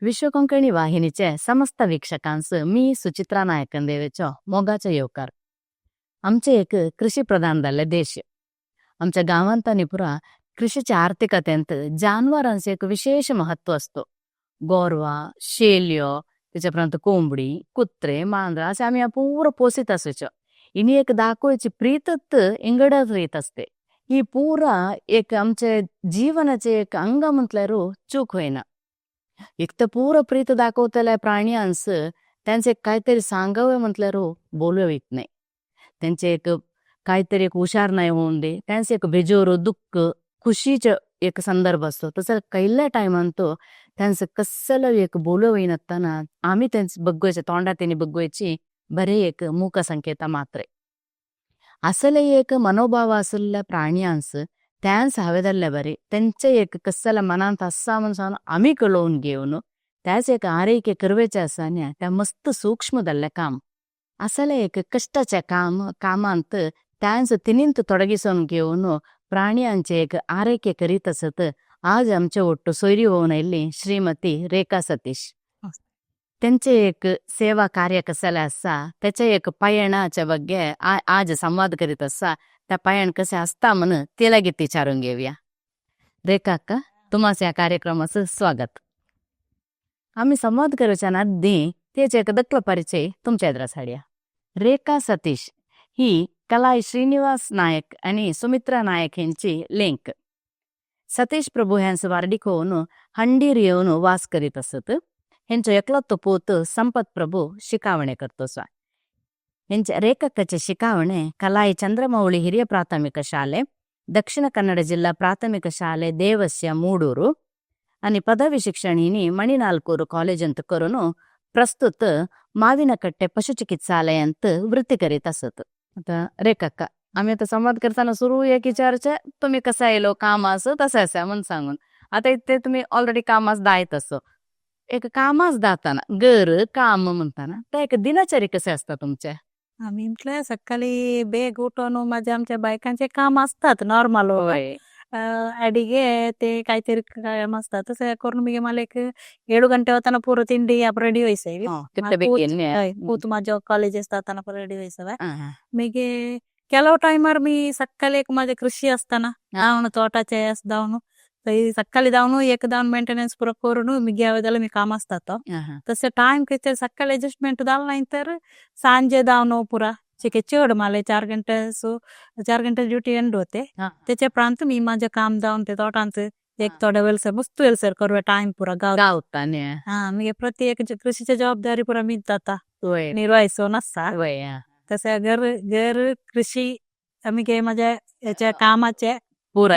विश्व कोंकणी वाहिनीचे समस्त वीक्षकांस मी सुचित्रा नायकन देवेचो मोगाचो येवकार। आमचे एक कृषी प्रधान जाल्ले देश। आमच्या गांवांत पुरा कृषीच्या आर्थिकतेंत जानवरांचे एक विशेष महत्व असतो। गोरवा, शेल्यो, त्याच्या उपरांत कोंबडी, कुत्रे, मांजरा असे आम्ही पुरा पोसित असायचो। इनी एक दाखवायची प्रीतच इंगडच रीत असते। ही पुरा एक आमचे जीवनाचे एक अंग म्हटल्यार चूक होईना। एक तर पुरा प्रीत दाखवतल्या प्राण्यांस त्यांचे काहीतरी सांगावे म्हटल्यार बोलवे येत नाही। त्यांचे एक काहीतरी एक हुशार नाही होऊन दे, त्यांचे एक बेजोर दुःख खुशीचे एक संदर्भ असतो। तसं कैल्या टायमान तो त्यांचं कसलं एक बोलवे होईनताना आम्ही त्यांचं बघवायचे तोंडात बघवायची बरे एक मूक संकेत मात्रे। असले एक मनोभाव असलेल्या प्राण्यांस त्यांस हवेदल्ले बरे त्यांचे एक कसला मनांत असा म्हणून आम्ही कळवून घेऊन त्याच एक आरोग्य करवेचे असान्या त्या मस्त सूक्ष्म दल्ले काम असले एक कष्टाच्या काम कामांत त्यांचं तिनींत ತೊಡಗಿಸೋನ್ घेऊन प्राण्यांचे एक आरोग्य करीत असत। आज आमचे ಒಟ್ಟು सोयरी होऊन आयिल्ली श्रीमती रेखा सतीश। त्यांचे एक सेवा कार्य कसले आसा त्याच्या एक पयणाच्या ಬಗ್ಗೆ आज संवाद करीत आसा। त्या पयण कशें आसता म्हणून ते लागीं विचारून घेवया। रेखा अक्का, तुमास ह्या कार्यक्रमाचं स्वागत। आम्ही संवाद करच्या आदी तेचे एक दखलो परिचय तुमच्या एदरास हाडया। रेखा सतीश ही कलाय श्रीनिवास नायक आणि सुमित्रा नायक हेंची लेंक। सतीश प्रभू ह्यांचो वार्डीक होवन हंडीर येवन वास करीत असत। हेंचो एकलो पूत संपत प्रभू शिकावणे करतोसो। हेंचे रेखकाचे शिकावणे कलाई चंद्रमौಳಿ ಹಿರಿಯ ಪ್ರಾಥಮಿಕ ಶಾಲೆ, ದಕ್ಷಿಣ ಕನ್ನಡ ಜಿಲ್ಲಾ ಪ್ರಾಥಮಿಕ ಶಾಲೆ ದೇವಸ್ಯ ಮೂಡೂರು आणि ಪದವಿ ಶಿಕ್ಷಣ ಹಿನಿ ಮಣಿನಾಲ್ಕೂರು ಕಾಲೇಜ್ ಅಂತ करून प्रस्तुत माविनकट्टे पशु चिकित्सालय अंत वृत्ती करीत असत। आता रेखक्का, आम्ही आता संवाद करताना सुरू एक विचारचे तुम्ही कसं येलो कामास तसं असा म्हणून सांगून आता इथे तुम्ही ऑलरेडी कामास दायत असो। एक कामास दाताना गर काम म्हणताना त्या एक दिनचर्या कसे असता तुमच्या? आम्ही म्हटलं सकाळी बेग उठून माझ्या आमच्या बायकांचे काम असतात नॉर्मल। ಅಡಿಗೆ ते काहीतरी काम असतात तसं करून मी मला एक 7 ಗಂಟೆ होताना पूर्ण ತಿಂಡಿ ರೆಡಿ होईसावी। तितले बेगीन. पूत माझ्या कॉलेज जाताना पण रेडी होईसावे। मीगे ಕೆಲವು ಟೈಮರ್ मी सकाळी एक माझे कृषी असताना धावून तोटाचे धावून सकाळी धावून एक धावून मेंटेनन्स पुरो करून मी घ्यावे मी काम असतात। तसे टाइम किती सकाळी ऍडजस्टमेंट झालं नाही तर सांजे धावणं पुरा चिके चड मला 4 घंटे सो 4 घंटे ड्युटी एंड होते। त्याच्या प्रांत मी माझे काम धावून ते तोटांत एक थोडे वेळसर मस्त वेळसर करूया टाइम पुरा गाव गावता. हा मी प्रत्येक कृषीची जबाबदारी पुरा मी जाता निर्वायचो नसता। तसे घर घर कृषी आम्ही काय माझ्या याच्या कामाचे पुरा.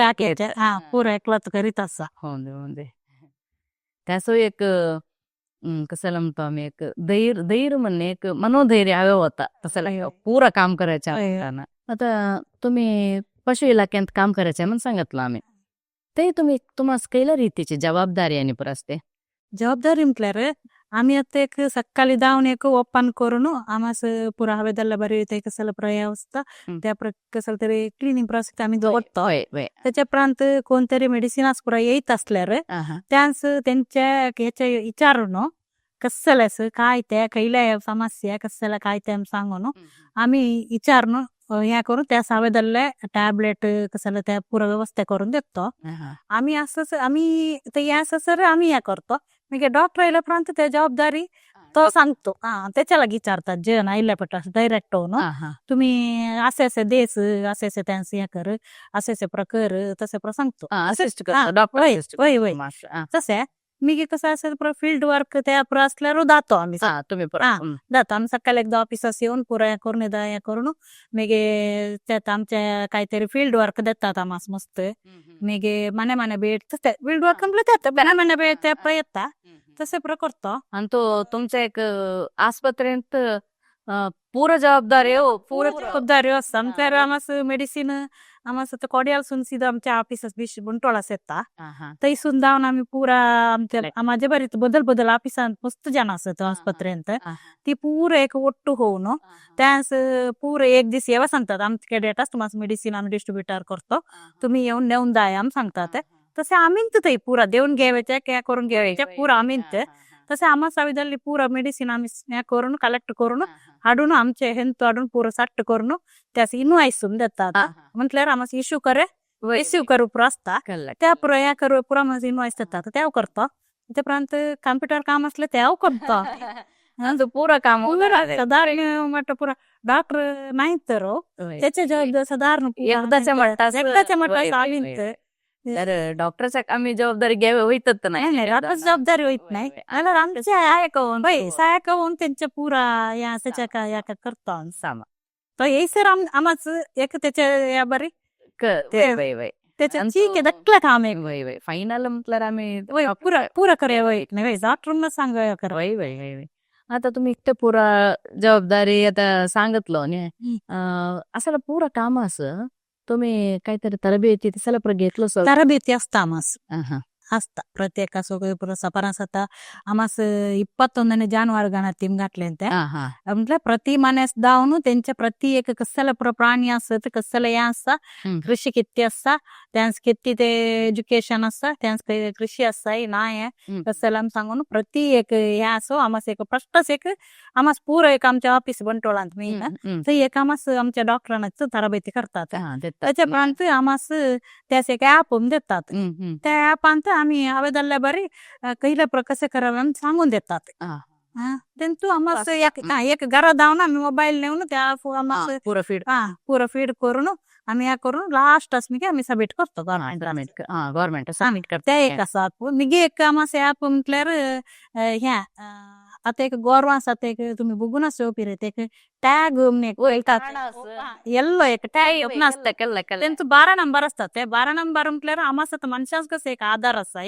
हा पुरा एकलाच करीत असा. होऊन दे होऊन दे. त्याचो एक कशाला म्हणतो आम्ही एक धैर्य धैर्य म्हणणे एक मनोधैर्य हवं होता तसं हे पुरा काम करायचं असताना। आता तुम्ही पशु इलाख्यात काम करायचं म्हणून सांगितलं आम्ही, ते तुम्ही तुम्हाला कैल्या रीतीची जबाबदारी आणि पुरा असते? जबाबदारी म्हटल्यार आम्ही आता एक सकाळी धावून एक ओपन करून आम्हास पुरा हवेदल्ला बरी ते कसं व्यवस्था त्या कसं तरी क्लिनिंग प्रोसेस आम्ही दवरतो। होय होय त्याच्या प्रांत कोणतरी मेडिसिन पुरा येत असल्यार त्यास त्यांच्या ह्याच्या विचारून कसलं काय ते खयल्या समस्या कसलं काय ते सांगून आम्ही विचारून हे करून त्या सावेदल्ले टॅबलेट कसं त्या पुरा व्यवस्था करून देतो। आम्ही असंच आम्ही ते हे असं सर आम्ही हे करतो। मागीर डॉक्टर आयल्या उपरांत ते जबाबदारी तो सांगतो हा त्याच्या लागीं विचारतात जेवण आयल्या पडटा डायरेक्ट न्हू तुम्ही असे असे देस असे असे त्यांचे हे कर असे असे प्रकर तसे प्र सांगतो. असिस्ट करतो डॉक्टर. होय असिस्ट. होय होय तसे मी कसं असेल फील्ड वर्क त्या पुरा असल्यावर जातो आम्ही. तुम्ही जातो आम्ही सकाळी एकदा ऑफिसात येऊन पुरा हे करून येता हे करून मागीर त्यात आमच्या काहीतरी फील्ड वर्क देतात आम्हास मस्त. मागीर मने मने भेट फील्ड वर्क म्हटलं त्यात मने मने भेट ते येता तसे पुरा करतो. आणि तो तुमच्या एक आस्पत्रेंत पूरा जबाबदारी हो. पुरा जबाबदारी आसता म्हटल्यार आमास मेडिसिन आमास कोडियाल सून सीधा आमच्या ऑफिसात बीश बंटवाळ येता थंयसून जावन आमी पुरा आमच्या माझे बरी बदल बदल ऑफिसांत मस्त जाण आसत आस्पत्रेंत ती पुरा एक ಒಟ್ಟು होऊन त्यास पुरा एक दीस येवा सांगतात आमच्याकडे येताच तुम्हाला मेडिसिन आम्ही डिस्ट्रीब्युटर करतो तुम्ही येऊन नेऊन जाय आम सांगतात. तसे आमीच थंय पुरा देऊन घेवायचे काय करून घेवायचे पुरा आमीच. तसे आम्हास आवी पुरा मेडिसिन आम्ही हे करून कलेक्ट करून हाडून आमचे हेंतु हाडून पुरो सट्ट करून त्यास इनवायस देतात. म्हटल्यार आम्हास इश्यू करे रिसीव करू पुरो आसता त्या पुरो हे करू पुरो आम्हास इनवायस देतात तेव करतो. ते उपरांत कंप्युटर काम असले तेव करतो. आमचं पुरा काम. सादारण म्हटलं पुरा डॉक्टर नाही तर त्याचे जबाबदारी साधारण एकदाच्या म्हणता एकदाच्या म्हटलं आवींत. तर डॉक्टरच्या आम्ही जबाबदारी घ्यावी होईतच नाही नाही, डॉक्टर जबाबदारी होईत नाही. आमच्या सहाय्यक होऊन सहाय्यक होऊन त्यांच्या पुरा या त्याच्या का या करतो आम्ही. सामा तर येसर आमाच एक त्याच्या या बरी त्याच्या आणि ठीक आहे दखला काम आहे. वय वय फायनल म्हटल्यावर आम्ही वय पुरा पुरा करे वय नाही डॉक्टरना सांग कर. वय वय वय वय आता तुम्ही एकटे पुरा जबाबदारी आता सांगितलं न्ही. असं पुरा काम असं तुम्ही काहीतरी तरबेती तसं पुरा घेतलं सर? तरबेती असता आमास असता प्रत्येकासो पुरा सपरास. आता आमास 21ನೇ ಜಾನುವಾರು ಗಣತಿ घातले ते म्हटलं प्रति मनेस दावन त्यांच्या प्रति एक कसला पुरा प्राणी असत कसला या असता कृषी किती असता त्यांस किती ते एज्युकेशन असता त्यांस कृषी असता नाही कसला सांगून प्रति एक हे असो आमास एक प्रश्नच एक आमास पुरं एक आमच्या ऑफिस बंटोळांत मी थंय एक आमास आमच्या डॉक्टरांच तरबेती करतात. त्याच्या उपरांत आमास त्यास एक ऍप देतात. त्या ऍपांत आम्ही आवेदनला बरी कैला कसे करावे आम्ही सांगून देतात. तेंतु आमास एक एक घरा धावन आम्ही मोबाईल नेऊन त्या आमास पुरा फीड हा पुरा फीड करून आम्ही या करून लास्ट असमी आम्ही सबमिट करतो गव्हर्नमेंट. गव्हर्नमेंट सबमिट करता. ते एक आसा मिगे एक आमास ऍप म्हटल्यार ह्या आता एक गोरवां आसा ते एक तुम्ही बघून आसो पिरे ते एक टॅग वयतात येल्लो एक टॅग आसता तेंचो 12 नंबर असतात. ते 12 नंबर म्हटल्यार आमास आतां मनशांक कसं एक आधार आसा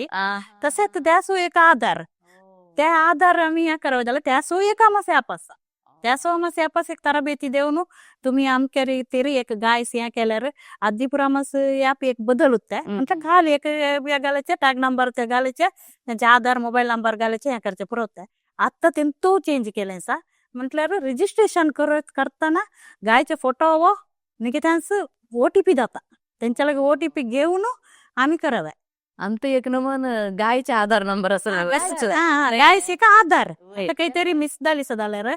तशेंच त्यासो एक आधार त्या आधार आमी हे करप जाल्यार त्यासो एक आमास ऍप आसा. त्यासो आमास ऍप एक तरबेती देवन तुम्ही अमके रितीर एक गायस हे केल्यार आदी पुरा आमास ऍप एक बदल उत्ता म्हटल्यार खाली एक हे घालायचे टॅग नंबर ते घालायचे तेंचे आधार मोबायल नंबर घालायचे हे करचे पुरो उत्ता. आतां तेंतू चेंज केलें आसा म्हटल्यार रजिस्ट्रेशन करतना गायचे फोटो हो मागीर त्यांचो ओटीपी जाता तेंच्या लागीं ओटीपी घेवन आमी करवे. आमचं एक नमन गायचे आधार नंबर असं गायस एक आधार काहीतरी मिस जाली जाल्यार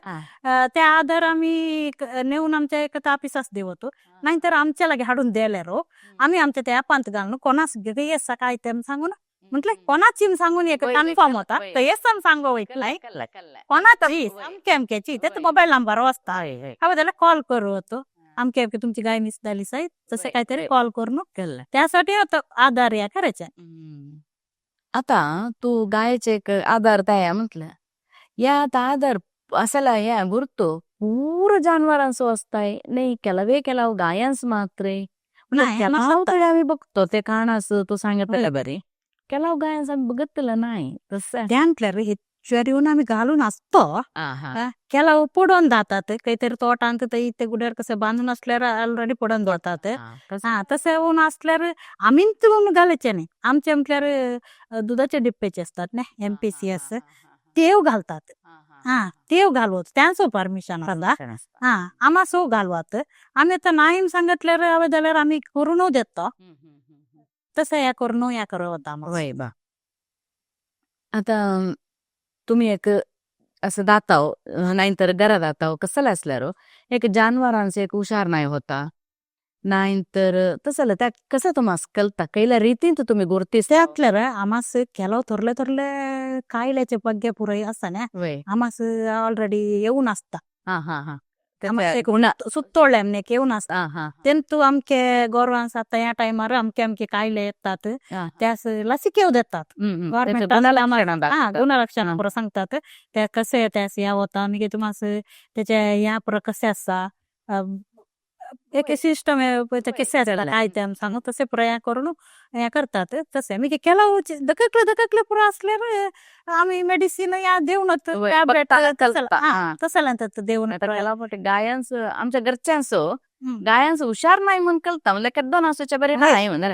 त्या आधार आमी नेवन आमच्या एक ऑफिसास देवतो नाहीतर आमच्या लागीं हाडून दिल्यार आमी आमच्या त्या ऍपांत घालून कोणास येसा काय ते सांगून म्हटलं कोणाची सांगून एक कन्फर्म होता तर येस सांगो वयतलाय कोणाची अमके अमक्याची तेच मोबायल नंबर आसता हांवें जाल्यार कॉल करू होतो अमके अमके तुमची गाय मिस जाली साय तसं काहीतरी कॉल करून त्यासाठी आधार या करायचे. आता तू गायचे एक आधार तयार म्हटलं या आता आधार असायला या गुरतो पूर जानवरांचो असताय नाही केलावे केलाव गायांस मात्र तरी आम्ही बघतो ते काणास तू सांगितलं बरे केलाव गायांस आम्ही बघतलं नाही तसं ध्यानतल्यार हेच्यार येवन आमी घालून असतो केलाव पडोवन जातात काहीतरी तोटांत ते गुड्यार कसे बांधून असल्यार ऑलरेडी पडोवन दवरतात. हा तशें येवन असल्यार आमीच म्हणून घालचे न्ही आमचे म्हटल्यार दुधाचे डिप्पेचे असतात न्ही MPCS तेव घालतात. हा तेव घालवत त्यांचो परमिशन आसता. हा आमासो घालवात आमी आतां नाही सांगितल्यार हांवें जाल्यार आमी करून देतो तसं या करून या करत वता. वय बा आता तुम्ही एक असं दाताव नाहीतर घरा दाताव कसं असल्यार एक जानवरांचे एक हुशार नाही होता नाहीतर तसं त्या कसं तुम्हाला कळता कैला रीतीन तुम्ही गुरतीस त्यातल्यार आमास केलो थोरले थोरले कायल्याचे पग्गे पुरय आसा न्ही आमास ऑलरेडी येवन आसता. हा हा हा सुत्तोळ्ळे आमने येवन आसता तेंतू आमके गोरवांस आतां ह्या टायमार अमके अमके कायले येतात त्यास लसिकेव देतात गव्हर्नमेंट गुणलक्षण पुरो सांगतात ते कसे त्यास ह्या वता मागीर तुमास तेचे ह्या पुरो कसे आसा एक सिस्टम कसे आसता काय ते आमी सांगू तशें पुरो हें करून हें करतात तशें मागीर केलाव दककले दककले पुरो असल्यार आमी मेडिसीन या देवन टॅबलेट तसं देवन गायांच आमच्या घरच्यांचो गायांचो हुशार नाही म्हणून कळता म्हणजे केद्दो नासोच्या बरे नाही म्हणून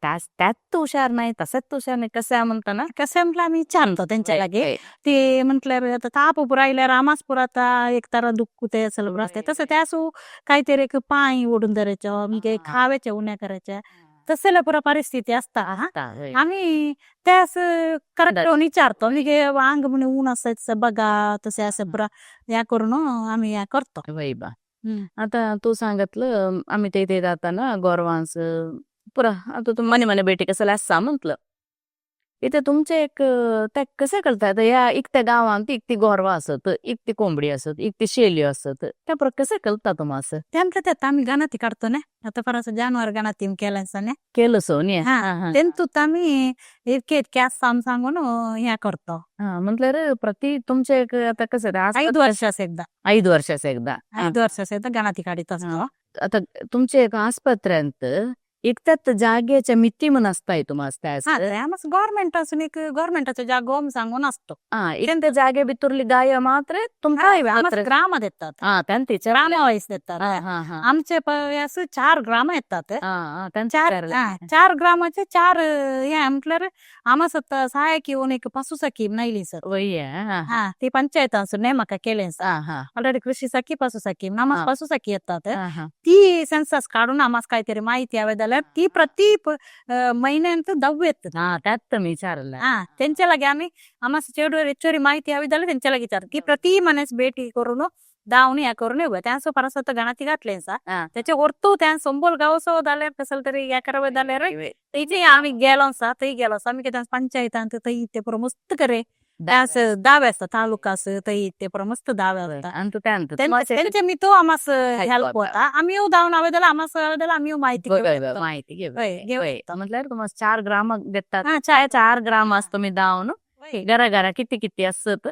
त्यात हुशार नाही तसंच हुशार नाही कसं म्हणता ना कसं म्हटलं आम्ही विचारतो त्यांच्या लागे ते म्हटल्यार आता ताप पुरा आयल्यार आमास पुरा आता एक तारा दुखते असं असते तसं त्यासू काहीतरी एक पाय ओढून धरायचो मागीर खाव्याचे उण्या करायचे तसले पुरा परिस्थिती असता हा. आसता, वय. आम्ही त्यास करेक्ट विचारतो आम्ही की अंग म्हणे ऊन असायचं बघा तसे असं पुरा या करून आम्ही या करतो. वय बा. आता तू सांगितलं आम्ही ते इथे जाताना गोरवांस पुरा आता तू मने मने बेटी कसं असा म्हटलं इथे तुमचे एक त्या कसं करता आता या इकत्या गावांत इकती गोरवा असत, इकती कोंबडी असत, इकती शेली असत, त्या पुरा कसं कळता तुम्हाला? त्यांचं त्यात आम्ही गणाती काढतो ना आता फार असं जानवर गणाती केलं ना. केलं सोनी. हा, तेंतूत आम्ही इतके इतके असं सांगून ह्या करतो. म्हटलं रे प्रति तुमचे एक आता कसं रे, 5 वर्षास एकदा. 5 वर्षास एकदा. 5 वर्षास एकदा गणाती काढीत असतो. आता तुमचे एक आस्पत्र्यांत एकट्यात जागेच्या मिती म्हणून असताय तुम्हाला? हा, गव्हर्नमेंट असून एक गव्हर्नमेंटाचो जागो सांगून असतो. हा, इथे जागे भितरली गाय मात्र तुमच्या ग्राम देतात. हा, त्यांचे ग्राम वाईस देतात. आमचे असं 4 ग्राम येतात. 4 ग्रामाचे 4 हे म्हटल्यार आमा सत्ता सहाय्य येऊन एक पशु सखी नायली सर. हा, ती पंचायत असून नेमका केले ऑलरेडी कृषी सखी पशु सखी नामास पशु सखी येतात. ती सेन्सस काढून आम्हाला काहीतरी माहिती हवे जाल्यार ती प्रति महिन्यांत दव येतात. त्यात मी विचारलं. हा, त्यांच्या लागे आम्ही आम्हाला चेडूवर ಹೆಚ್ಚोरी माहिती हवी जाल्यार त्यांच्या लागे विचार की प्रति महिन्यास भेटी करून दावून या करून येऊ त्यांचो परस गणाती घातले त्याचे वरतो त्या संबोल गावसो जाल्यार कसं तरी या करावे जाल्यार थंय आम्ही गेलो सा थंय गेलो आम्ही कितें पंचायतांत थंय ते पुरो मस्त करे दावे आसता तालुका थंय ते पुरो मस्त दावे आसता. त्यांचे मी तो आमास हेल्प होता आम्ही धावन हवे जाल्यार आमास हवे जाल्यार आम्ही माहिती माहिती घेऊ म्हटल्यार तुम्हाला 4 ग्राम देतात. 4 ग्राम असतो मी धावन घरा घरा किती किती असत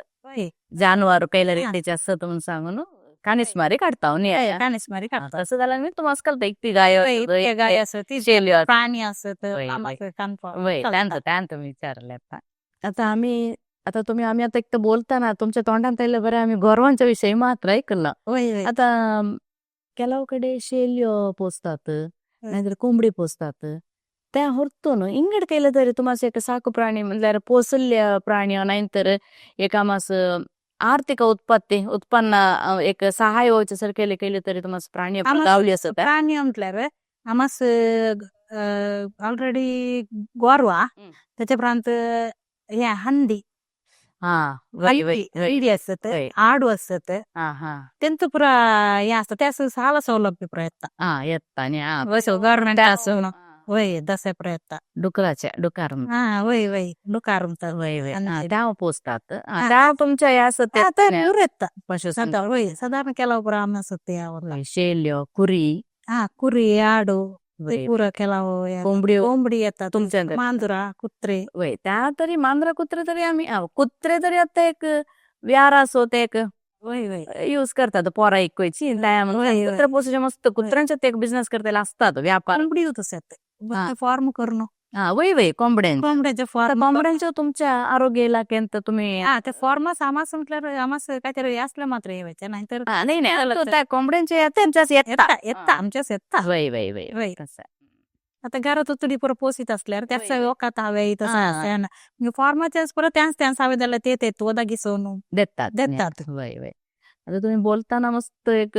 जानवर कैला रीतीचे असत म्हणून सांगून कानिसमारी काढता. कानिसमारी काढता. तसं झालं मी तुम्हाला कळतं एक गाय गाय असत शेली प्राणी असत. त्यांचं मी विचारलं. आता आता आम्ही आता तुम्ही आम्ही आता एक तर बोलताना तुमच्या तोंडात आलं बरं आम्ही गोरवांच्या विषयी मात्र ऐकलं. आता ಕೆಲವು ಕಡೆ शेल्यो पोसतात नाहीतर कोंबडी पोसतात त्या ಹೊರತುನು ಇಂಗಡ ಕೈಲ तरी तुम्हाला एक साकू प्राणी म्हणल्यार पोसल्य प्राणी नाहीतर एका मास आर्थिक उत्पत्ती उत्पन्न एक सहाय्य होयचे सारखे केले तरी तुम्हाला प्राणी गावली असत. प्राणी म्हटल्यार आमास ऑलरेडी गोरवा त्याच्या प्रांत हे हंदी हंदी असत आडू असत तेंच पुरा हे असत त्या साला सौलभ्य प्रयत्न येता गव्हर्नमेंट असून वय दसे प्रयत्न डुकराच्या डुकार हा वय वय डुकार वय वय त्या पोचतात त्या तुमच्या या सत्य वय साधारण ಕೆಲವು पुरा आम्ही शेल्यो कुरी हा कुरी आडू पुरा ಕೆಲವು कोंबडी कोंबडी येतात तुमच्या मांजरा कुत्रे वय त्या तरी मांजरा कुत्रे तरी आम्ही कुत्रे तरी आता एक व्यार असो ते एक यूज करतात पोरा इकवायची कुत्रा पोसायचे मस्त कुत्र्यांच्या ते एक बिझनेस करता असतात व्यापार. कोंबडी तसं फॉर्म करून हा वय वय कोंबड्यांचे कोंबड्याचे फॉर्म कोंबड्यांच्या तुमच्या आरोग्य इलाख्यांत तुम्ही ते फॉर्म आमास म्हटल्यार आमास काहीतरी असलं मात्र येवायचे नाहीतर नाही नाही त्या कोंबड्यांचे त्यांच्याच येता आमच्याच येता. वय वय वय वय तसं आता घरात तुडी पुरं पोसीत असल्यार त्याचा वखत हवे तसं फॉर्माच्या परत त्यांच त्यांच हवे जाल्यार ते ते ಒದಗಿಸೋನು देतात देतात. वय वय आता तुम्ही बोलताना मस्त एक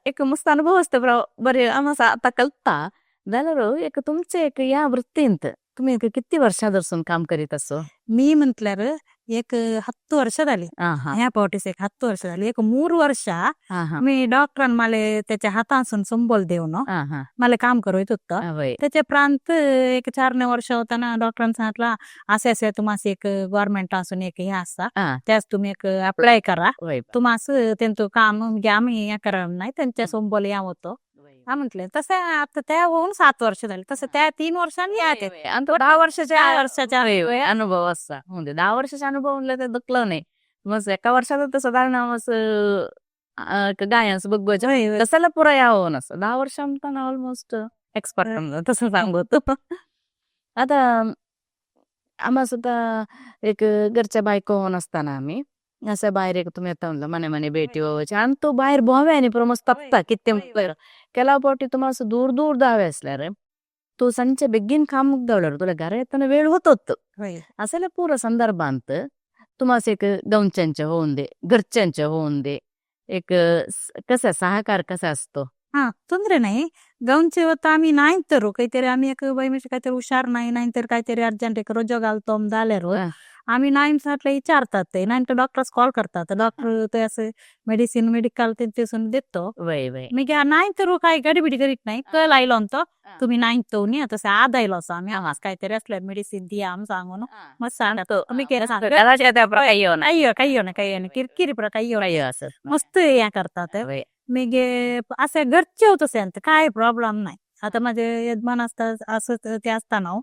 एक मस्त अनुभव असतो बरे आम्हाला आता कळता जाल्यार एक तुमचे एक या वृत्तींत तुम्ही एक किती वर्षापासून काम करीत असो? मी म्हटल्यार एक 10 वर्ष झाली ह्या पावटीस एक 10 वर्ष झाली. एक 3 वर्ष मी डॉक्टरान मला त्याच्या हातासून संबोल देऊन मला काम करत होतं. त्याच्या प्रांत एक 4 वर्ष होताना डॉक्टरान सांगितलं असे असे तुम्हाला एक गव्हर्नमेंट असून एक हे असा त्यास तुम्ही एक अप्लाय करा तुम्हाला त्यांचं काम आम्ही या करा नाही त्यांच्या संबोल या होतो हा म्हटलं. तसं आता त्या होऊन 7 वर्ष झाले तसं त्या 3 वर्षांनी 10 वर्षाच्या वर्षाच्या अनुभव असा म्हणजे 10 वर्षाचा अनुभव म्हणलं तर दुखलं नाही मग एका वर्षात तर साधारण असं गायांचं बघवायचं तसाला पुरा यावं नसं 10 वर्षांत ऑलमोस्ट एक्सपर्ट तसं सांगतो. आता आम्हा सुद्धा एक घरच्या बायको होऊन असताना आम्ही असं बाहेर एक तुम्ही आता म्हणलं मने मने भेटी व्हायची आणि तो बाहेर भोव्याने आणि मस्त तपता किती ಕೆಲವು पावटी तुम्हाला असं दूर दूर दावे असल्यार तो संचे बेगीन काम मुಗ್ದವಳರು तुला घरा येताना वेळ होत असं पूरा संदर्भांत तुम्हाला एक गवच्यांचे होऊन दे घरच्यांचे होऊन दे एक कसा सहकार कसा असतो हा, ತೊಂದ್ರೆ नाही. गावचे वता आमी नाही तर काहीतरी आम्ही एक बाई म्हणजे काहीतरी हुशार नाही, नाही तर काहीतरी अर्जंट एक रोजो घालतो जाल्यार आम्ही नाईन साटला विचारतात ते, नाही तर डॉक्टर्स कॉल करतात, डॉक्टर ते असे मेडिसिन मेडिकल त्यांच्यासून देतो. वय वय. मी नाही तर काय गडबिडी करीत नाही, कल आयलो तो तुम्ही नाही तो न्ही, तसं आद आयलो असो आम्ही आमास काहीतरी असल्यार मेडिसिन दिया आम सांगून मग सांगतो आमी केलं सांग. काही येऊ ना. काही काही येऊ ना, काही येऊ ना, किरकिरी पुरा काही येऊ. काही असं मस्त हे करतात. वय. मगे असे घरचे होत असे काय प्रॉब्लेम नाही. आता माझे यजमान असतात असं ते असताना हो,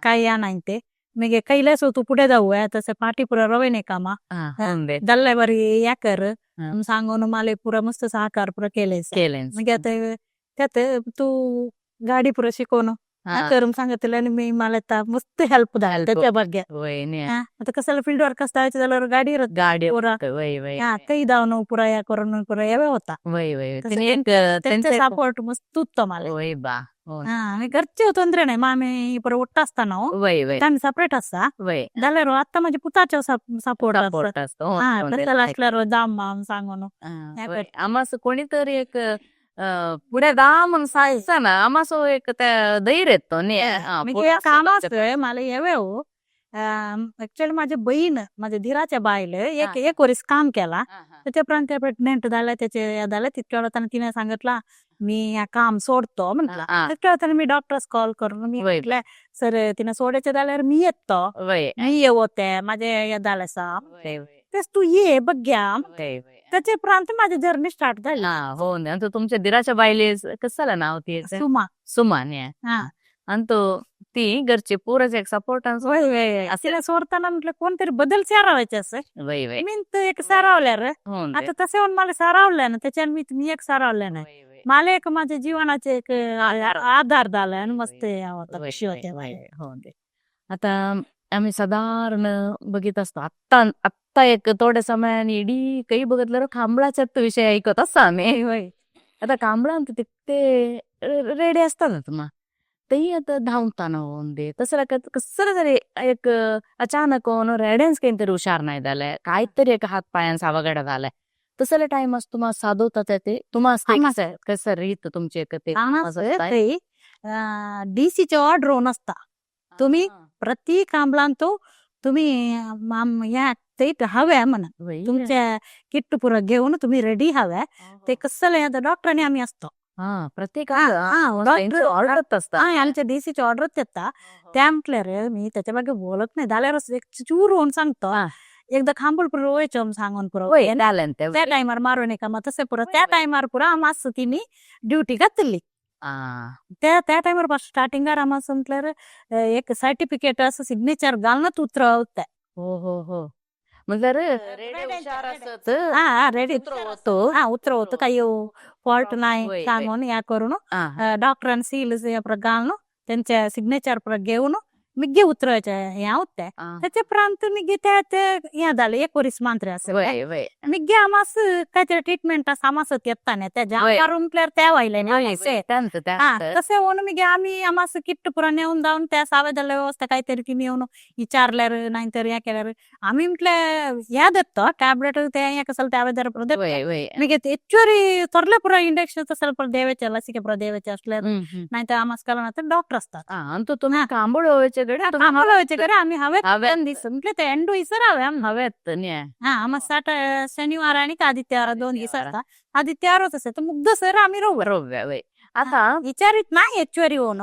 काय या नाही ते मगे कैलास तू पुढे जाऊया तसं पाठी पुरा रवे नाही कामा दल्ले बरी या कर सांगून मला पुरा मस्त सहकार पुरा केले. केले. मग आता त्यात तू गाडी पुरा शिकवणं करून सांगितलं आणि मी मला आता मस्त हेल्प झालं त्याच्या ಬಗ್ಗೆ. वय. आता कसाला फील्ड वर्क असता झाल्यावर गाडी गाडी पुरा वय वय. काही धावणं पुरा या करून पुरा यावे होता. वय वय. तसं त्यांचा सपोर्ट मस्त होतो मला. वय बा हो. हा, आणि घरचे ತೊಂದ್ರೆ नाही, मामी पुरा ಒಟ್ಟು असताना हो, वय वय. आम्ही सपरेट असता वय. जाल्यार आता माझ्या पुताचो सपोर्ट सपोर्ट असतो. हा, कसाला असल्यावर जाम माम सांगून. आम्हा कोणीतरी एक पुढे दा म्हणून सांगता ना, आम्हा एक त्या धैर्य येतो न्ही. काम असतंय मला येवे हो. ऍक्च्युअली माझी बहीण माझ्या धीराच्या बायल एक एक वरीस काम केला, त्याच्या उपरांत त्या प्रेग्नेंट झाल्या, त्याचे झालं तितक्या वेळा तिने सांगितलं मी या काम सोडतो म्हटलं. तितक्या वेळा मी डॉक्टर्स कॉल करून मी म्हटलं सर तिने सोडायचे झाल्यावर मी येतो, मी येवते माझे झालं सा तेच तू ये बघ घ्या. त्याच्या उपरांत माझी जर्नी स्टार्ट झाली. हो ना, तुमच्या दिराच्या बायले कसाला नाव ती? सुमा. सुमा. आणि तो ती घरचे पोराचे एक सपोर्ट तिला सोडताना म्हटलं कोणतरी बदल सारावायचे असं वय वय. मी तर एक सारावल्या रे आता तसे होऊन मला सारावलं ना, त्याच्यानं मी मी एक सारावलं नाही, मला एक माझ्या जीवनाचे एक आधार झाला आणि मस्त खुशी होते बाई. हो. आता आम्ही साधारण बघित असतो आत्ता आत्ता एक थोड्या समयाने इडी काही बघितलं खांबळाचा विषय ऐकत असतो आम्ही. आता कांबळांत तिथे रेडी असतात ना, तेही आता धावताना होऊन दे तसं कसं तरी एक अचानक होऊन रेड्यांस काहीतरी हुशार नाही झालंय, काहीतरी एक हात पायांचा अवघड झालाय, तसं टाइम असतो तुम्हाला साधवतात ते तुम्हाला कसं रीत तुमची एक ते डीसीचे ऑर्डर नसता, तुम्ही प्रति कांबळान तो तुम्ही ह्या ते हव्या म्हणा तुमच्या किट्टू पुरा घेऊन तुम्ही रेडी हव्या, ते कसं आता डॉक्टरांनी आम्ही असतो. प्रत्येक ऑर्डर असतात आमच्या डीसीची ऑर्डर देता त्या म्हटलं रे मी त्याच्या मागे बोलत नाही झाल्यावर एक चूर होऊन सांगतो एकदा खांबूल पुरा रोयचो सांगून पुरा त्या टायमार मारून नका मग तसे पुरा त्या टायमार पुरा आम्हा तिने ड्युटी घातली. त्या त्या टायमार स्टार्टिंगार आम्हा म्हटल्यार एक सर्टिफिकेट असं सिग्नेचर घालूनच उतरवता. हो हो हो, म्हणजे रेडी होतो हा उतरवतो, काही फॉल्ट नाही सांगून या करून डॉक्टर सील घालून त्यांच्या सिग्नेचर घेऊन मी उतरवायचे ह्या होत्या. त्याच्या प्रांत मी त्या ह्या झालं एक वरीस मांत्रे असं मी आमास काहीतरी ट्रीटमेंट असं आमास येता नाही त्या जाम म्हटल्यावर त्या व्हायला नाही तसे होऊन मी आम्ही आमास किट्ट पुरा नेऊन जाऊन त्या सावेदाला व्यवस्था काहीतरी ती नेऊन विचारल्यार नाही तर या केल्यार आम्ही म्हटलं ह्या देतो टॅबलेट त्या या कसं त्यावेदार मी ಹೆಚ್ಚುವರಿ ತೊರ್ಲೆ ಪುರ ಇಂಜೆಕ್ಷನ್ ಸ್ವಲ್ಪ ದೇವचे ಲಸಿಕೆ ಪುರ ದೇವचे असल्यार नाही तर आमास कळना तर डॉक्टर असतात. अंतू तुम्ही कांबळ व्हायचे कडे आम्ही हवेत दिस म्हटलं ते एंडू इसर हवे हवेत. हा, आम्हा साठ शनिवार आणि आदित्यवार 2 दिवस असतात, आदित्यवारच असे तर मुग्ध सर आम्ही रोव्या रोव्या. आता विचारित नाही ಹೆಚ್ಚುವರಿ होऊन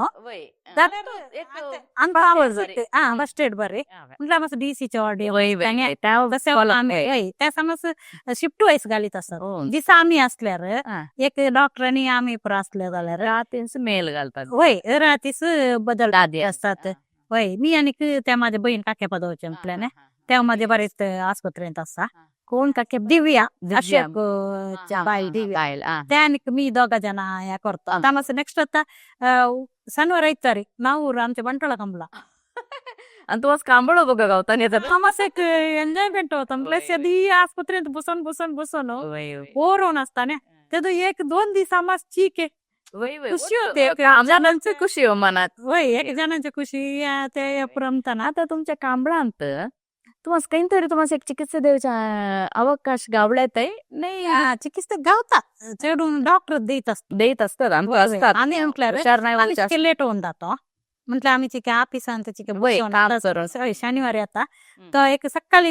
फर्स्ट एड बरे म्हटलं आम्हाला डीसीचे ऑर्डर त्या समज शिफ्ट वाईज घालीत असत दिसा आम्ही असल्यार एक डॉक्टरांनी आम्ही पुरा असल्या जाल्यार रातीच मेल घालतात वय रातीच बदल असतात वय. मी आणि त्या माझ्या बहीण काक्या पदवच्या म्हटल्या ना त्या मध्ये बरेच आस्पत्रेंत असता कोण काक्या? दिव्या अशोक बायल दिव्या त्या आणि मी दोघा जण या करतो. आता नेक्स्ट आता शनिवार रविवारी ನಾವು आमच्या बंटोळा कंबला आणि तू कांबळ बघ गावताना आम्हाला एक एन्जॉयमेंट होता प्लस दी आस्पत्रेंत बसून बसून बसून बोर होऊन असताना ते एक 2 दिवस आम्हाला चीक आहे खुशी होते जणांची खुशी हो मनात वय एक जणांची खुशी ते रमताना. आता तुमच्या कांबळांत तुम्हाला काहीतरी तुम्हाला एक चिकित्सा देवच्या अवकाश गावल्यात नाही? हा, चिकित्सा गावता चढून डॉक्टर देत असतात. देत असतात आणि असतात. आम्ही म्हटल्यावर हुशार नाही आम्ही व्हायचे चिके लेट होऊन जातो म्हटलं आम्ही चिके ऑफिसांत चिके वय, बसून काम आता करून. शनिवारी आता तर एक सकाळी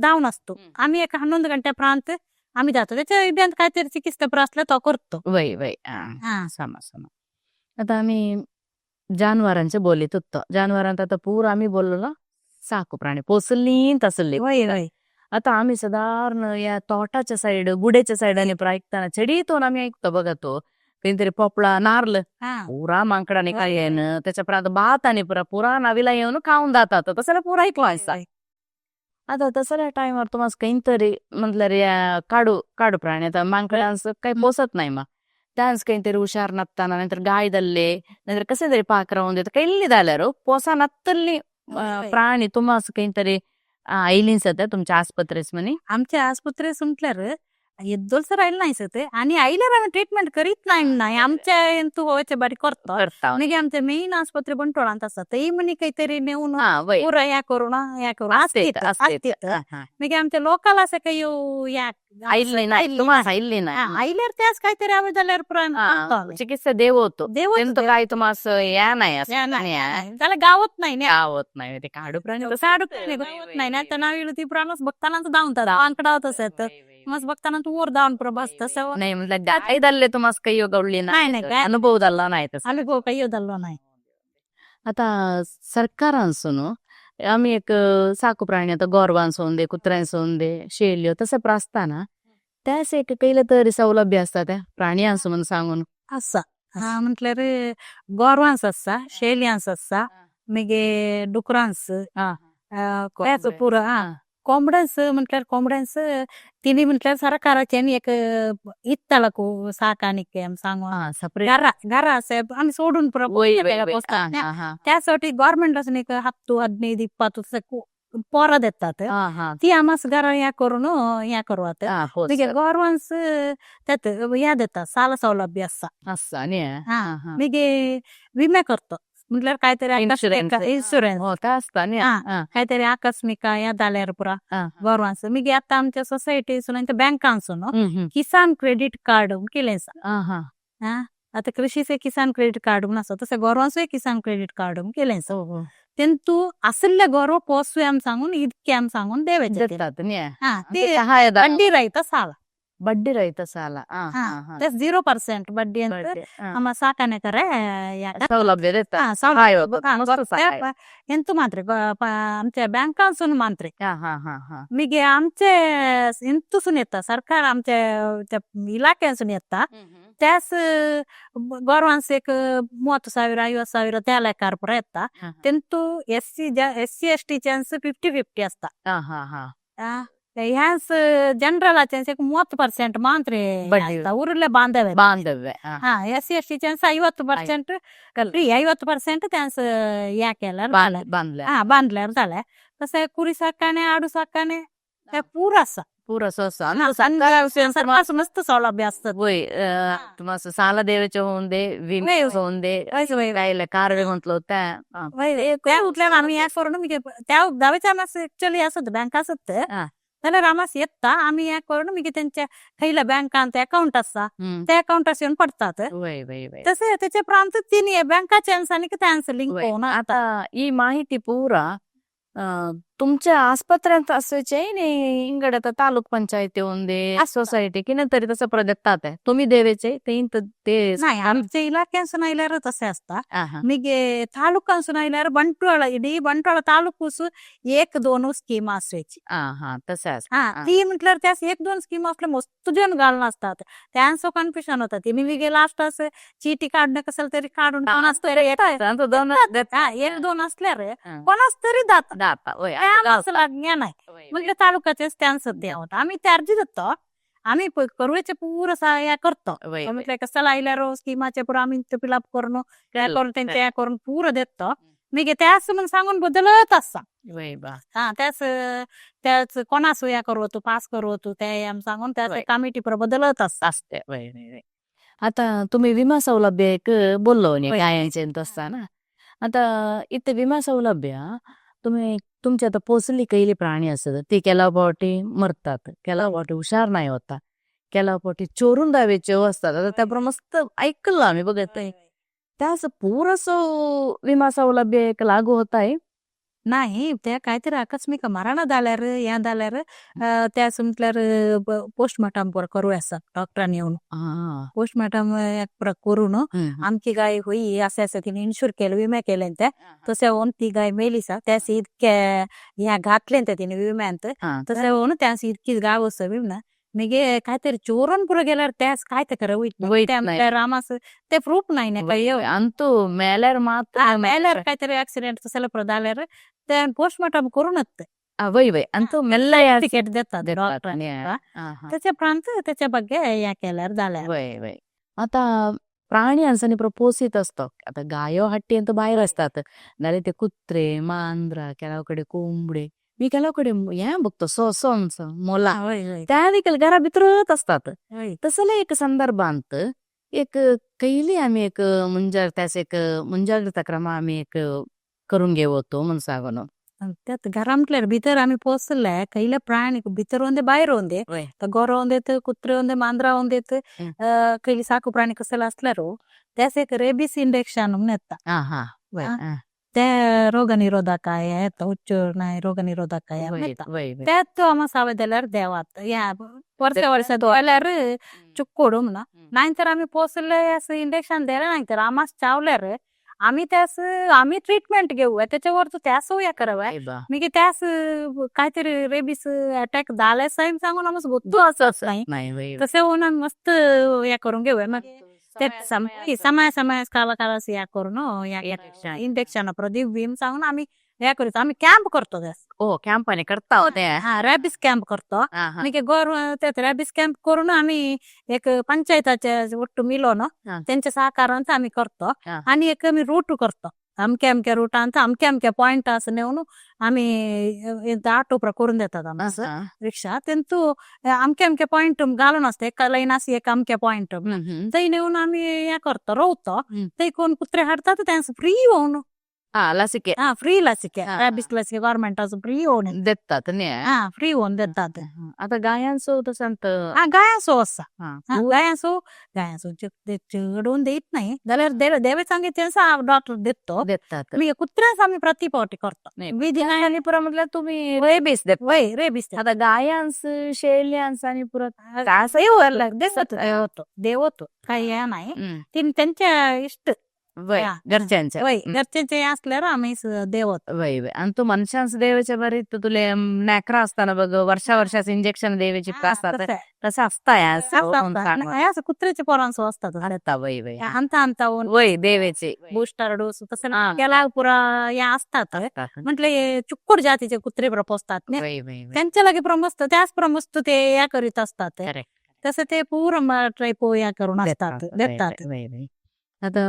धावून असतो. आम्ही एक 11 गंट्यापर्यंत आम्ही जातो त्याच्या इव्हेंट काहीतरी चिकित्सा पुरा असलं तो करतो. वय वय हा. हा. सामा सामा आता आम्ही जानवरांचे बोलीत होतो. जानवरांत आता पूर आम्ही बोललो ना साकू प्राणी पोचली तसली. वय वय. आता आम्ही साधारण या तोटाच्या साईड गुड्याच्या साईडाने पुरा ऐकताना छडीतून आम्ही ऐकतो बघा तो काहीतरी पोपळा नारळ पुरा मांकडाने काय येणं त्याच्या प्रांत भात आणि पुरा पुरा नावीला येऊन खाऊन जातात तसं पुरा ऐकलो असा. आता तसल्या टायमार तुम्हाला काहीतरी म्हटलं रे या काडू काडू प्राणी आता मांकडांचं काही पोसत नाही मग त्यान्स काहीतरी हुशार नसताना नाहीतर गाय दल्ले नाहीतर कसे तरी पाक राहून देत कैल्ली जाल्यार पोसा नत्तल्ली प्राणी तुम्हाला काहीतरी आयलीन सध्या तुमच्या आस्पत्रेच म्हणे. आमच्या आस्पत्रे सुटल्यार येद्दोलसं राहिलं नाही सर ते आणि आईल्यार आम्ही ट्रीटमेंट करीत नाही नाही आमच्या तू होयचे बारी करतो. करता. म्हणजे आमच्या मेन आस्पत्रे बंटवाळांत असतात ते म्हणे काहीतरी नेऊन हा वय पुरा या करू ना या करू असते असते असते. असते. म्हणजे आमच्या लोकाला असं काही येऊ या आईली नाही तुम्हाला आईली नाही. आईल्यार त्याच काहीतरी आम्ही झाल्यावर पुरा हा, चिकित्सा देव होतो देव त्यांचं काय तुम्हाला या नाही असं नाही. त्याला गावत नाही ना. गावत नाही ते काडू प्राणी तसं साडू गावत नाही ना तर नाव ती प्राणच बघताना धावतात आंकडावत असत मग बघताना तू वर धावून पुरा बसत तसं. नाही म्हटलं गाय दल्ले तुम्हाला काही गवली नाही, नाही, नाही गाय- अनुभव दल्ला नाही तसं. अनुभव काही दल्लो नाही. आता सरकारांसून आम्ही एक साकू प्राणी आता गोरवांसून दे कुत्र्यांसून दे शेल्यो तसं प्रास्ताना त्यास एक कैलं तरी सौलभ्य असतात त्या प्राण्यांसू म्हणून सांगून. असा हा म्हटल्यार गोरवांस आसा शेल्यांस आसा मागीर डुकरांस त्याच कोंबडे. पुरो हा कोंबड्यांस म्हटल्यार कोंबड्यांस तिनी म्हटल्यार सरकाराच्यान एक इत्ताला साकाणीक आमी सांगून हा सपरेट घरा घरा आसा आमी सोडून पुरो वय वय वय. पोसतात. हा, हा, हा. त्यासाठी गव्हर्मेंटासून एक हप्तो 15 20 तशे पोरां देतात हा, हा. ती आमास घरा ह्या करून ह्या करवात. हा, हो मागीर सर. गोरवांस त्यात ह्या देतात साल सौलभ्य आसा. असं न्ही हा हा, हा. मागीर विमे करतो म्हटल्यार कांयतरी इन्शुरन्स. इन्शुरन्स हो का असता न्ही. हा. हा, कांयतरी आकस्मिक ह्या जाल्यार पुरा हा. गोरवांस मागीर आतां आमच्या सोसायटीसून बँकांसून हम्म, हम्म. किसान क्रेडीट कार्ड केलें आसा. हा, हा. हा आतां कृषीचे किसान क्रेडीट कार्ड म्हूण आसा तशें गोरवांचोय किसान क्रेडीट कार्ड म्हूण केलें आसा. हो, हो. तेंतू आशिल्ले गोरव पोसवे आमी सांगून इतके आमी सांगून देवेचे ते. देतात न्ही. हा ते सहाय्यधन. बड्डी रहित साल. बड्डी रहित साಲ. हा, हा हा, हा. ते 0% बड्डी ಅಂತ बड्डी, हा. आಮ साकाणे करे सौलभ्य देतात. हा सहाय्य होतं. हा, मस्त सहाय्य. ಎಂತ ಮಾತ್ರ आमच्या बँकांसून मात्र हा, हा, हा, हा. मागीर आमचे इंतूसून येता सरकार आमच्या त्या इलाख्यांसून येता त्यास गोरवांस एक 30,000 50,000 त्या लेखार पुरा येता. हा, तेंतू S C S C S टीच्यांस 50-50 आसता. हा, हा, हा. ह्यास जनरलाच्यांस एक 30% मात्र ಬಡ್ಡಿ. आसता उरले बांधव. ಬಾಂಧವ್ಯ. हा. हा एस सी एस टीच्यांस 50% फ्री 50% त्यांस ह्या केल्यार जालें. बांधल्या. हा बांदल्यार जालें तशें कुरी साकाणे आडू साकाणे ते पूर आसा. पुरा असं हा, सरकार मस्त सौलभ्य आसतात. वय तुम्हाला साला देवाचे होऊन दे विमे वय, वय. होऊन दे वय, वय. राहिले कारवे गुंतलो त्या हा. वय, त्या उठल्यावर आम्ही ह्या करून मागीर त्या दावेचे आमी ऍक्च्युअली आसत बँक आसत हा. जाल्यार आमास येता आमी ह्या करून मागीर तेंच्या खंयल्या बँकांत अकाउंट आसा हम्म. त्या अकाउंटार येवन पडतात. वय वय वय. तशें तेचे प्रांत तिनी बँकाचे आनी त्यांस लिंक वय. होवन आता ही माहिती पुरा तुमच्या आस्पत्र्यांत असायचे नी इंगड आता तालुक पंचायती होऊन दे आसता. सोसायटी की तरी तसं प्रदत्तात आहे तुम्ही देवेचे ते इंत ते नाही आमच्या इलाख्यांसून आयल्यार तशें आसता. हा, हा. मागीर तालुकांसून आयल्यार बंटवाळ इडी बंटवाळ तालुकूस 1-2 स्कीम आसायची. हा हा तसं असतं. हा हा. ती म्हटल्यार त्यास 1-2 स्कीम असले मस्त जण घालून असतात त्यांचो कन्फ्युजन होता ती मी लास्ट असे चीटी काढणं कसेल तरी काढून कोणाच तरी येता. त्यांचं दोन हा 1-2 असल्यार हा. कोणाच तरी जाता. दाता वय ते आमचं ज्ञान आहे. वय, म्हणजे तालुक्याचेच त्यांचं द्यावं आम्ही ते अर्जी देतो आम्ही करुयाचे पुरं या करतो. वय, वय. म्हटलं कसाला आयल्यार स्कीमाचे पुरं आम्ही फिलअप करून काय करून त्यांच्या या करून पुरं देतो मी त्यास म्हणून सांगून बदलत असता. वय बा. हा त्याच त्याच कोणास या करू तू पास करू तू ते आम सांगून त्याच वय. कमिटी पुरं बदलत असता. असते वय वय वय. आता तुम्ही विमा सौलभ्य एक बोललो न्ही वय. गायांचे असताना आता इथे विमा सौलभ्य तुम्ही तुमचे आता पोसली कैली प्राणी असत ती केला पावटी मरतात, केला पावटी हुशार नाही होता, केला पावटी चोरून दावेचे असतात. आता त्या मस्त ऐकलं आम्ही बघत आहे. त्यास पुरसो विमा सौलभ्य एक लागू होत आहे. नाही, त्या काहीतरी आकस्मिक मरण जाल्यार हें जाल्यार त्या म्हटल्यार पोस्टमार्टम पुरो करूं आसा डॉक्टरान येवन. पोस्टमार्टम पुरो करून आमची गाय हुई असे असे तिने इन्शुर केलं, विमे केले ते तसे होऊन ती गाय मेली सा त्यास इतके ह्या घातले ते तिने विम्यांत तसे होऊन त्यास इतकीच गाव असं विमना मागीर काहीतरी चोरून पुरो गेल्यार त्यास काय ते खरं वयत वयत ते नाही. म्हटल्यार आमास ते प्रूफ नाही ना काही. अंतू मेल्यार मात्र मेल्यार काहीतरी ऍक्सिडेंट तसले पुरो जाल्यार ते पोस्टमार्टम करूनच वय वय अंतू मेल्ल्या तिकेट देतात डॉक्टर. त्याच्या प्रांत त्याच्या ಬಗ್ಗೆ ह्या केल्यार जाल्यार. वय वय. आता प्राणी आनी पोसीत असतो. आता गायो हट्टी अंतू भायर असतात, नाल्यार ते कुत्रे मांद्रा केलाव कडेन कोंबडे मी केलाव कडेन हें बघतो सोंसो मोला त्या देखील घरा भितरच असतात. तसले एक संदर्भांत एक कैली आम्ही एक त्यास एक मुंजाग्रता क्रम आम्ही एक करून घेवतो म्हणून सांगून. त्यात घरा म्हटल्यार भितर आम्ही पोसले कैले प्राणी भितर ಒಂದೇ बाहेर ಒಂದೇ गोरो ಒಂದೇत कुत्रे ಒಂದೇ मांद्रा ಒಂದೇत कैली साकू प्राणी कसले असल्यार त्यास एक रेबीस इंजेक्शन म्हणून येता. ते रोग निरोधक आहे, उच्च नाही रोग निरोधक आहे. त्यात आम्हा सावे दिल्यार देवात या वर्ष वर्ष दोल्यार चुक्कोड म्हणा नाहीतर आम्ही पोसले असं इंजेक्शन दिले नाहीतर आम्हास चावल्यार आम्ही त्यास आम्ही ट्रीटमेंट घेऊ त्याच्यावर तू त्यास या करावं मी त्यास काहीतरी रेबीस अटॅक झाले सांगून आम्हाला गोतू असं नाही तसे होऊन आम्ही मस्त या करून घेऊया. मग ते समय समय काला काला या करून इंजेक्शन प्रदीप भीम सांगून आम्ही हे करतो. आम्ही कॅम्प करतो त्यास. ओ कॅम्प आणि करता होते. हा रॅबिस कॅम्प करतो. मागीर गोर ते रॅबिस कॅम्प करून आम्ही एक पंचायताचे ಒಟ್ಟು मिळून त्यांच्या सहकारान आम्ही करतो. आणि एक आम्ही रूट करतो अमक्या अमक्या रूट ಅಂತ अमक्या अमक्या पॉइंट असं नेऊन आम्ही ऑटो करून देतात आमचं रिक्षा तेंतू अमक्या अमक्या पॉइंट घालून असते एका लाईन अशी एक अमक्या पॉइंट थंय नेऊन आम्ही हे करतो रोवतो. थंय कोण कुत्रे हाडतात त्यांचं फ्री होऊन लसिके फ्री लसिके रॅबिस लसिके गव्हर्नमेंटाचं फ्री होऊन देतात. हा फ्री होऊन देतात. आता गायांचो तसं हा गायांचो आसा. गायांचो गायांचो चडून देत नाही जाल्यार देवे सांगितले डॉक्टर देतो देतात. मागीर कुत्र्यांक आम्ही प्रति पावटी करतो. विधी पुरा म्हटल्यार तुम्ही रेबीस देत. वय रेबीस. आता गायांस शेळ्यांस आणि पुरा देवतो देवतो काही हे नाही त्यांच्या इष्ट घरच्यांच्या वय घरच्यांचे असल्यावर आम्ही देवतो. वय वय. आणि तू मनुष्यांस देवाच्या बरी तुले नॅकरा असताना बघ वर्षा वर्षाच इंजेक्शन देवाची असतात तसं असतं कुत्र्याचे पोरांसो असतात. वय वय अंता अंता वय देवाचे बूस्टर डोस तसं केला पुरा या असतात. म्हटले चुक्कुड जातीचे कुत्रे पोसतात त्यांच्या लागे प्रमस्त त्याच प्रमस्त ते या करीत असतात. तसं ते पूर्ण ट्रायपो या करून असतात देतात. आता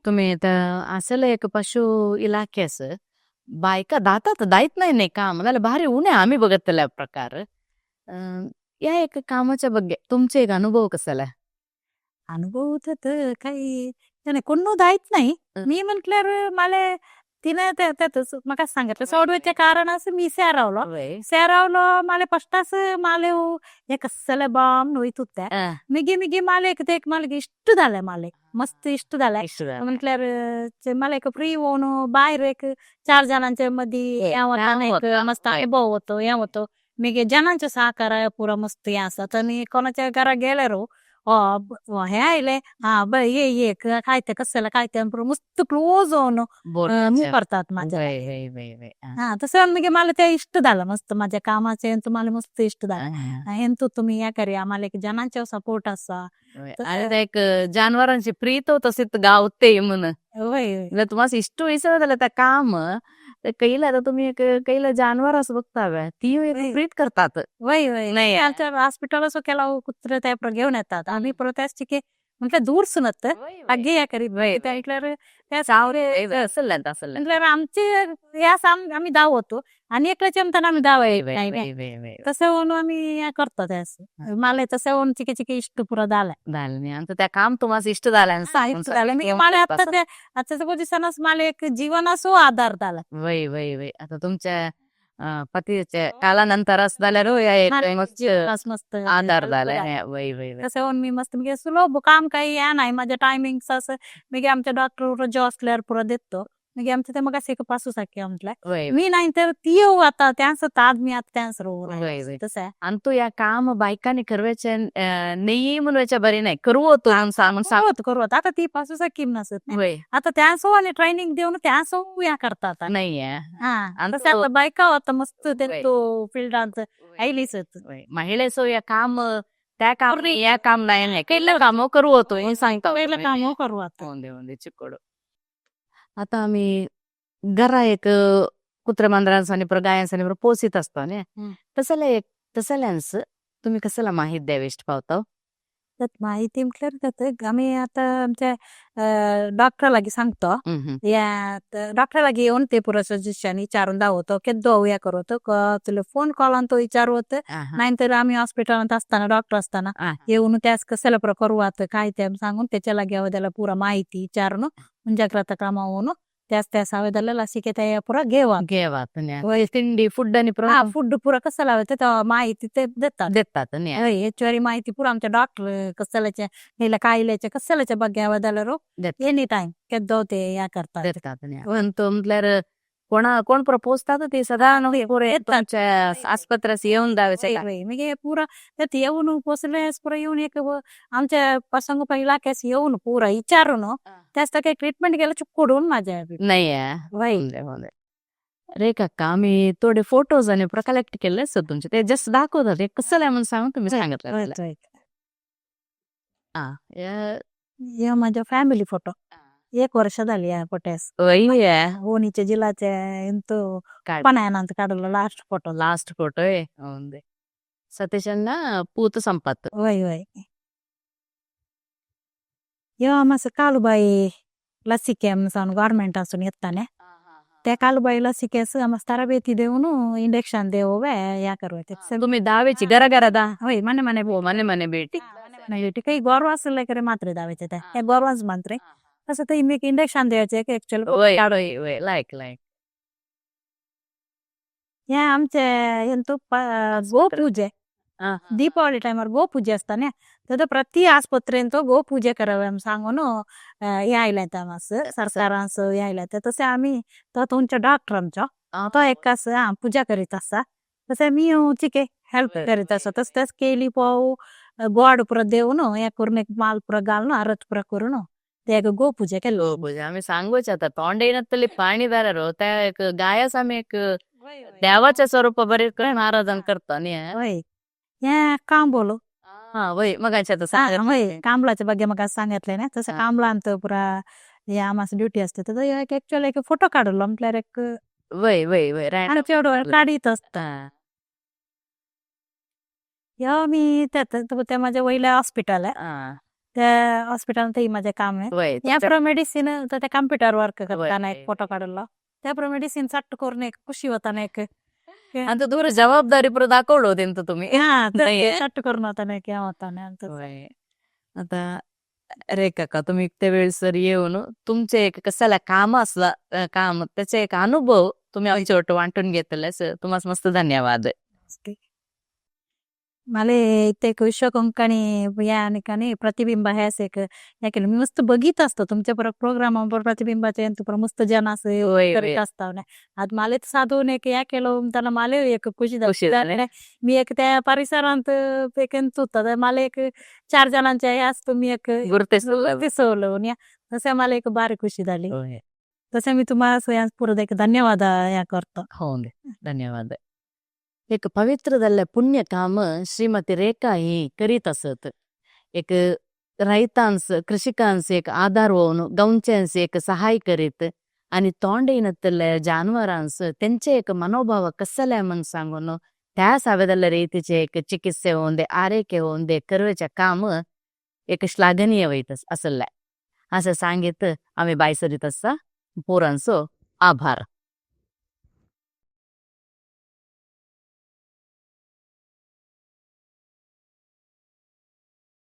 तुम्ही आता असेल एक पशु इलाख्यास बायका दातात दायत नाही नाही काम जाल्यार भारी उणे आम्ही बघतल्या प्रकार. या एक कामाच्या ಬಗ್ಗೆ तुमचे एक अनुभव कसला? अनुभव तर काही कोण दायत नाही. मी म्हटल्यार मला तिने त्यातच म्हाका सांगितलं सोडवायचे कारण असं मी सेरावलो सेरावलो मला फस्टाच माले हे कसले बाम वयत होते मिगी मिगी माले ते मला इष्ट झाले माले मस्त इष्ट झाले म्हटल्यार मला एक फ्री होऊन बाहेर एक चार जणांच्या मध्ये मस्त अनुभव होतो हे होतो. मागीर जणांचे सहकार पुरा मस्त हे आसतात आणि कोणाच्या घरा गेल्यार हे आयले हा ब ये ये काय ते कसं काय ते मस्त क्लोज होऊन करतात माझ्या. हा तसं मागीर मला ते इष्ट झालं मस्त माझ्या कामाचे तुम्हाला मस्त इष्ट झालं. हेंतू तुम्ही या करूया आम्हाला एक जणांचे सपोर्ट असा. एक जानवरांची प्रीत तसेच गावते म्हणून तुम्हाला इष्ट व्हायचं त्या काम कैला आता तुम्ही कैला जानवर असं बघता ती प्रीत करतात. वय वय नाही आमच्या हॉस्पिटल असं केला कुत्रे त्या घेऊन येतात आम्ही परत त्याच म्हटल्यार दूरसून अग्गे या करीत म्हटल्यार त्या असलें असलें. म्हटल्यार आमचे ह्या आमी दावतो आणि एकल्याच्या म्हणताना आमी दाव तसं म्हणून आम्ही करतो त्यास मला तसं म्हणून चिके चिके इष्ट पुरा झाला झालं नाही आणि त्या काम तुम्हाला इष्ट झालं. झालं मला आता त्या आताच्या पोझिशनच मला एक जीवनासो आधार झाला. वय वय वय, आता तुमच्या पतीच्या कालानंतर असं झाल्यावर मस्त आधार झाला. वय वय. तसं होऊन मी मस्त म्हणजे सुलभ काम काही या नाही, माझ्या टायमिंग असं मी आमच्या डॉक्टर जो असल्यावर पुरा देतो म्हणजे आमच्या ते मग असं एक पासू सारखे म्हटलं मी नाही तर ती येऊ आता त्यांचं ताज मी आता त्यांचं तसं. आणि तू या काम बायकांनी करवायचे नाही म्हणवायच्या बरी नाही करू होतो सांगत करू आता ती पासू सारखी नसत आता त्यांसो आणि ट्रेनिंग देऊन त्यांसो या करतात नाही. आता बायका आता मस्त तो फील्डांत आयलीच महिलेसो या काम त्या काम या काम नाही नाही केलं काम करू होतो हे सांगता काम करू आता. चिकोड आता आम्ही घरा एक कुत्रे मांजरांसाठी पर गायांसाठी पर पोसित असतो ना, तसला एक तसल्यांस तुम्ही कसला माहित द्यावेस्ट पावता? त्यात माहिती म्हटल्यावर त्यात आम्ही आता आमच्या डॉक्टर लागी सांगतो, या डॉक्टर लागी येऊन ते पुरा सजेशन विचारून दावतो केद्दो या करतो तुला फोन कॉल तो विचारू होत नाही तर आम्ही हॉस्पिटलात असताना डॉक्टर असताना येऊन त्यास कसला पुरा करू आता काय ते सांगून त्याच्या लागी त्याला पुरा माहिती विचारून ಮುಂಜಾಗ್ರತಾ ಕ್ರಮ होऊन त्यास त्या सावेदाला लसिके त्या पुरा घेवा घेवा तिंडी फूड आणि फूड पुरा कसं लावायचं तेव्हा माहिती ते देतात देतात. याच्यावर माहिती पुरा आमच्या डॉक्टर कसल्याच्या हेला कायल्याच्या कसल्याच्या बघ्या रो एनी टाइम केद्दो ते या करतात देतात. म्हटल्यार कोणा कोण पुरा पोचतात ते सदा तुमच्या आस्पत्र्यास येऊन दावायचे. म्हणजे पुरा त्यात येऊन पोचले पुरा येऊन एक आमच्या पसंग इलाक्यास येऊन पुरा विचारून त्यास काही ट्रीटमेंट केलं चुक्कडून माझ्या नाही. रे काका आम्ही थोडे फोटोज आणि पुरा कलेक्ट केले सर तुमचे, ते जस्ट दाखवतात कसं म्हणून सांगून तुम्ही सांगितलं. माझ्या फॅमिली फोटो एक वर्ष झाली या फोट्यास होणीच्या जिल्हाच्या पनायनांत काढलं लास्ट फोटो. लास्ट फोटो सतीशांना पूत संपत. वय वय. यो आमचं कालूबाई लसिके म्हणून गव्हर्नमेंट असून येताने त्या कालूबाई लसिकेस आम्हाला तरबेती देऊन इंजेक्शन देऊ या करू. तुम्ही दावेची गरा गरा दा होय मने मने हो मने मने भेटी नाही काही गोरवास करे मात्र दावायचे त्या गोरवास मात्रे तसं ते मी इंजेक्शन द्यायचे ऍक्च्युअली लाईक लाईक. या आमच्या ಎಂತು ಗೋಪೂಜೆ दीपावली टायमार गोपूजे असता न्ही तर प्रति आस्पत्रेंत गोपूजे करावे आमी सांगून हे आयलें आमस सरकारान हे आयलें. तशें आमी तो तुमचो डॉक्टर आमचो तो एक पूजा करीत आसा तशें मी चिके हेल्प करीत आसा. तशें तेच केली पोव गोड पुरो देवन हे करून एक माल पुरो घालून आरत पुरो करून ते गोपूजा केली. गोपूजा आमी सांगूच आता तोंड पाणीदार त्या एक गायस आमी एक देवाच्या स्वरूप बरे आराधन करतो न्ही. हय हे कांबोलो वय मग वय कांबळाच्या ಬಗ್ಗೆ म्हाका सांगितलें न्ही तशें कांबळांत पुरा हे आमची ड्युटी असते तर एक एक्चुअली एक फोटो काडलो म्हटल्यार एक वय वय वय आनी चेडो काडीत आसता. ह्यो मी त्या माझ्या वयल्या हॉस्पिटल आहे त्या हॉस्पिटलांत माझें काम आहे. ह्या पुरो मेडिसीन त्या कंप्युटर वर्क करताना एक फोटो काडलो त्या पुरो मेडिसीन सट्ट करून एक खुशी वताना एक आणि तुमची जबाबदारी पुरो दाखवलो तेंच तुम्ही. सट्ट करून वताना एक वताना. आता रे काका तुम्ही इतके वेळ सर येऊन तुमचे एक कसाला काम असला काम त्याचे एक अनुभव तुम्ही आमच्या वांटून घेतले सर तुम्हाला मस्त धन्यवाद. मला ते विश्व कोंकणी या आणि प्रतिबिंब हे असे एक हे केलं मी मस्त बघित असतो तुमच्या प्रोग्राम प्रतिबिंबाचे मस्त जन असे करीत असता. आज मला साधून एक या केलं त्यांना मला एक खुशी झाली. मी एक त्या परिसरात एक होतं मला एक चार जणांच्या हे असतो मी एक दिसवलं तसं मला एक बारीक खुशी झाली. तसं मी तुम्हाला पुरं एक धन्यवाद या करतो. हो धन्यवाद. एक पवित्र जाल्लें पुण्य काम श्रीमती रेखा ही करीत असत. एक रैतांस कृषिकांस एक आधार होवन गांवच्यांस एक सहाय करीत आनी तोंड जानवरांस तेंचे एक मनोभाव कसले म्हण सांगून त्या सावेदल्ल्या रीतीचे एक चिकित्से होवन दे आरोग्य होवन दे करवेचे काम एक श्लाघनीय वयतस असल्लाय. असं सांगित आम्ही बायसरीत असा. पोरांचो आभार.